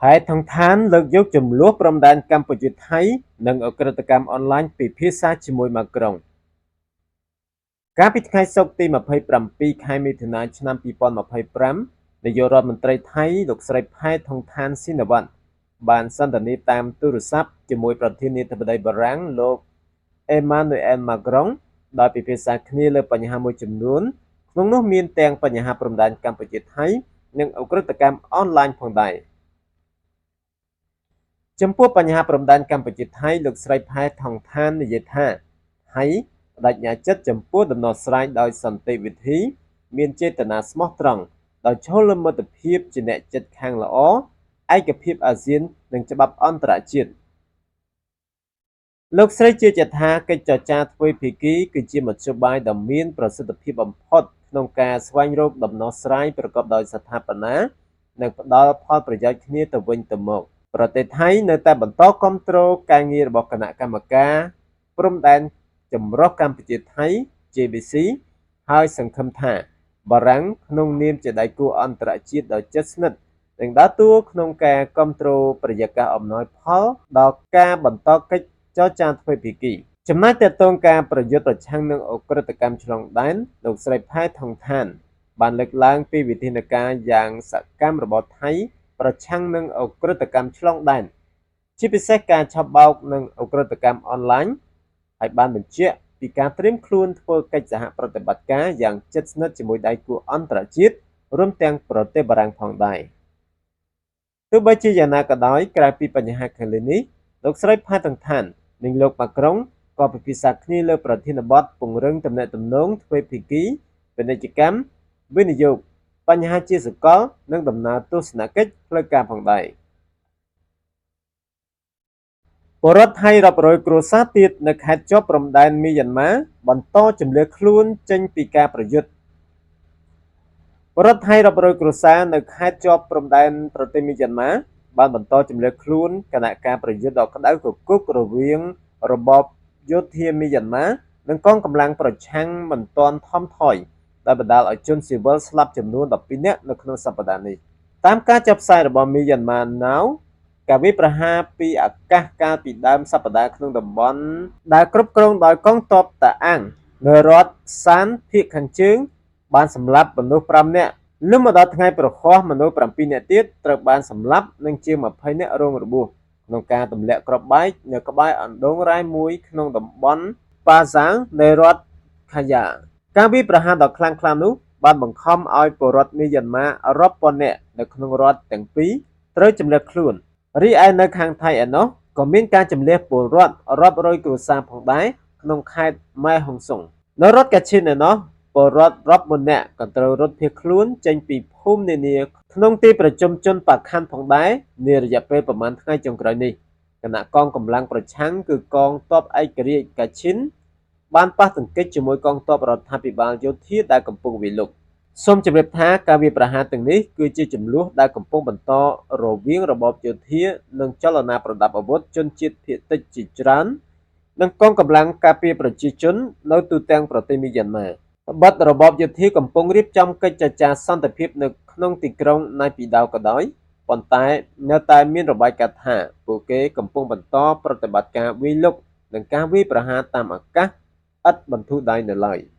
ផែថងថានលើកយកជម្លោះព្រំដែនកម្ពុជាថៃនិងឧក្រិដ្ឋកម្មអនឡាញពិភាក្សាជាមួយម៉ាក្រុងកាលពីថ្ងៃសុក្រទី27ខែមិថុនាឆ្នាំ2025នាយករដ្ឋមន្ត្រីថៃលោកស្រីផែថងថានស៊ីណាវ៉ាត់បានសន្ទនាតាមទូរស័ព្ទជាមួយប្រធានាធិបតីបារាំងលោកអេម៉ានូអែលម៉ាក្រុងដោយពិភាក្សាគ្នាលើបញ្ហាមួយចំនួនក្នុងនោះមានទាំងបញ្ហាព្រំដែនកម្ពុជាថៃនិងឧក្រិដ្ឋកម្មអនឡាញផងដែរចំពោះបញ្ហាព្រំដែនកម្ពុជាថៃលោកស្រីផែថងថាននិយាយថាថៃប្តេជ្ញាចិត្តចំពោះដំណោះស្រាយដោយសន្តិវិធីមានចេតនាស្មោះត្រង់ដោយឈលលើមិត្តភាពជាអ្នកជិតខាងល្អឯកភាពអាស៊ាននិងច្បាប់អន្តរជាតិលោកស្រីជឿជាក់ថាកិច្ចចរចាទ្វេភាគីគឺជាមធ្យោបាយដ៏មានប្រសិទ្ធភាពបំផុតក្នុងការស្វែងរកដំណោះស្រាយប្រកបដោយស្ថាបនានិងផ្ដល់ផលប្រយោជន៍គ្នាទៅវិញទៅមកប្រទេសថៃនៅតែបន្តគាំទ្រការងាររបស់គណៈកម្មការព្រំដែនចម្រុះកម្ពុជាថៃ JBC ហើយសង្ឃឹមថាបារាំងក្នុងនាមជាដៃគូអន្តរជាតិដ៏ជិតស្និទ្ធនឹងដើរតួក្នុងការគាំទ្របរិយាកាសអំណោយផលដល់ការបន្តកិច្ចចរចាទ្វេភាគីចំណែកទាក់ទងការប្រយុទ្ធប្រឆាំងនឹងឧក្រិដ្ឋកម្មឆ្លងដែនលោកស្រីផែថងថានបានលើកឡើងពីវិធានការយ៉ាងសកម្មរបស់ថៃប្រឆាំងនឹងឧក្រិដ្ឋកម្មឆ្លងដែនជាពិសេសការឆបោកនិងឧក្រិដ្ឋកម្មអនឡាញហើយបានបញ្ជាក់ពីការត្រៀមខ្លួនធ្វើកិច្ចសហប្រតិបត្តិការយ៉ាងជិតស្និទ្ធជាមួយដៃគូអន្តរជាតិរួមទាំងប្រទេសបារាំងផងដែរទោះបីជាយ៉ាងណាក៏ដោយក្រៅពីបញ្ហាខាងលើនេះលោកស្រីផាតងឋាននិងលោកម៉ាក្រុងក៏ពិភាក្សាគ្នាលើប្រធានបទពង្រឹងទំនាក់ទំនងទ្វេភាគីពាណិជ្ជកម្មវិនិយោគបញ្ហាជាសកលនិងដំណើរទស្សនកិច្ចផ្លូវការផងដែរពលរដ្ឋថៃរាប់រយគ្រួសារទៀតនៅខេត្តជាប់ព្រំដែនមីយ៉ាន់ម៉ាបន្តជម្លៀសខ្លួនចេញពីការប្រយុទ្ធពលរដ្ឋថៃរាប់រយគ្រួសារនៅខេត្តជាប់ព្រំដែនប្រទេសមីយ៉ាន់ម៉ាបានបន្តជម្លៀសខ្លួនគណៈការប្រយុទ្ធដ៏ក្តៅគគុករវាងរបបយោធាមីយ៉ាន់ម៉ានិងកងកម្លាំងប្រឆាំងមិនទាន់ថមថយដែលបណ្ដាលឲ្យជនស៊ីវិលស្លាប់ចំនួន12នាក់នៅក្នុងសប្តាហ៍នេះតាមការចាប់ផ្សាយរបស់ Myanmar Now ការវាយប្រហារពីអាកាសកាលពីដើមសប្តាហ៍ក្នុងតំបន់ដែលគ្រប់គ្រងដោយកងទ័ពតាអាំងនៅរដ្ឋសានភាគខាងជើងបានសម្លាប់មនុស្ស5នាក់លុះមកដល់ថ្ងៃប្រហ័សមនុស្ស7នាក់ទៀតត្រូវបានសម្លាប់និងជាង20នាក់រងរបួសក្នុងការទម្លាក់គ្រាប់បែកនៅក្បែរអណ្ដូងរ៉ែមួយក្នុងតំបន់ប៉ាសាងនៃរដ្ឋខាយ៉ាការវាយប្រហារដ៏ខ្លាំងក្លានោះបានបង្ខំឲ្យពលរដ្ឋមីយ៉ាន់ម៉ារាប់ពាន់នាក់នៅក្នុងរដ្ឋទាំងពីរត្រូវជម្លៀសខ្លួនរីឯនៅខាងថៃឯណោះក៏មានការជម្លៀសពលរដ្ឋរាប់រយគ្រួសារផងដែរក្នុងខេត្តម៉ែហុងសុងនៅរដ្ឋកាឈិនឯណោះពលរដ្ឋរាប់ម៉ឺននាក់ក៏ត្រូវរត់ភៀសខ្លួនចេញពីភូមិនានាក្នុងទីប្រជុំជនប៉ាខាន់ផងដែរនារយៈពេលប្រមាណថ្ងៃចុងក្រោយនេះគណៈកងកម្លាំងប្រឆាំងគឺកងទ័ពឯករាជ្យកាឈិនបានប៉ះទង្គិចជាមួយកងទ័ពរដ្ឋាភិបាលយោធាដែលកំពុងវាយលុកសូមជម្រាបថាការវាយប្រហារទាំងនេះគឺជាជម្លោះដែលកំពុងបន្តរវាងរបបយោធានិងចលនាប្រដាប់អាវុធជនជាតិភាគតិចជាច្រើននិងកងកម្លាំងការពារប្រជាជននៅទូទាំងប្រទេសមីយ៉ាន់ម៉ាត្បិតរបបយោធាកំពុងរៀបចំកិច្ចចរចាសន្តិភាពនៅក្នុងទីក្រុងណៃពីដាវក៏ដោយប៉ុន្តែនៅតែមានរបាយការណ៍ថាពួកគេកំពុងបន្តប្រតិបត្តិការវាយលុកនិងការវាយប្រហារតាមអាកាសឥតបន្ធូរដៃនៅឡើយ។